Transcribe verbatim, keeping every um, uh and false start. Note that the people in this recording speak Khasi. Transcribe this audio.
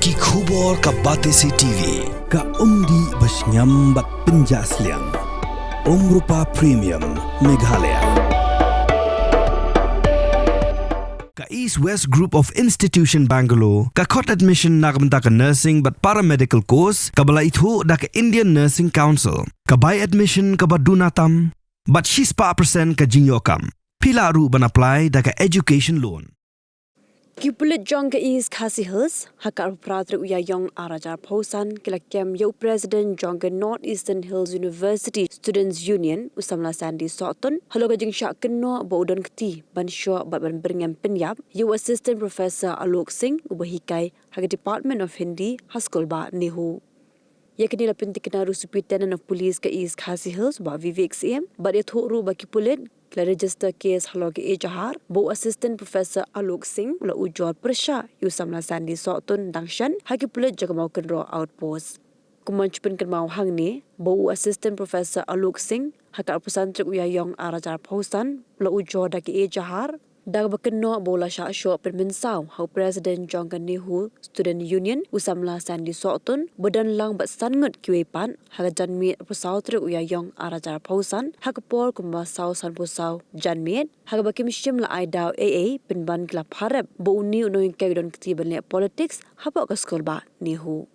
Ki khubor ka Batesi T V, ka umdih ba shngiam bad pynjah sliang. Umrupa Premium, Meghalaya. Ka East West Group of Institution Bangalore, ka khot admission na ka bynta ka nursing bad paramedical course, kaba la ithuh da ka Indian Nursing Council, ka bai admission kaba duna tam, bad shispah percent ka jingïoh kam. Phi lah ruh ban apply da ka education loan. Ki pulit jong ka East Khasi Hills, ha ka arphew phra tarik u Ïaïong ar hajar arphew san, ki la kem ïa u president jong ka North Eastern Hills University Students Union, u samla Sandy Sohtun, halor ka jingshah kynnoh ba u don kti ban shoh bad ban byrngem pynïap ïa u assistant professor Alok Singh, uba hikai ha ka Department of Hindi ha skul bah NEHU. Ïa kane la pynthikna ruh u Superintendent of Police ka East Khasi Hills, Bah Vivek Syiem, bad ïathuh ruh ba ki pulit ki la register case halor ka ejahar ba u assistant professor Alok Singh u la ujor pyrshah ïa u samla Sandy Sohtun dang shen ha ki pulit jong ka Mawkynroh Outpost. Kumba shu pynkynmaw hangne, ba u assistant professor Alok Singh, ha ka arphew san tarik u Ïaïong ar hajar arphew san, u la ujor da ka ejahar da kaba kynnoh ba u la shah shoh pynmynsaw ha u president jong ka NEHU Student Union, u samla Sandy Sohtun, ba don lang bad san ngut kiwei pat, ha ka janmiet arphew saw tarik u Ïaïong ar hajar arphew san, ha ka por kumba saw sanphew saw janmiet, ha kaba kim shym la ai daw ei ei, pynban ki la pharep ba une u nonghikai u don kti ban leh politics hapoh ka skul bah NEHU.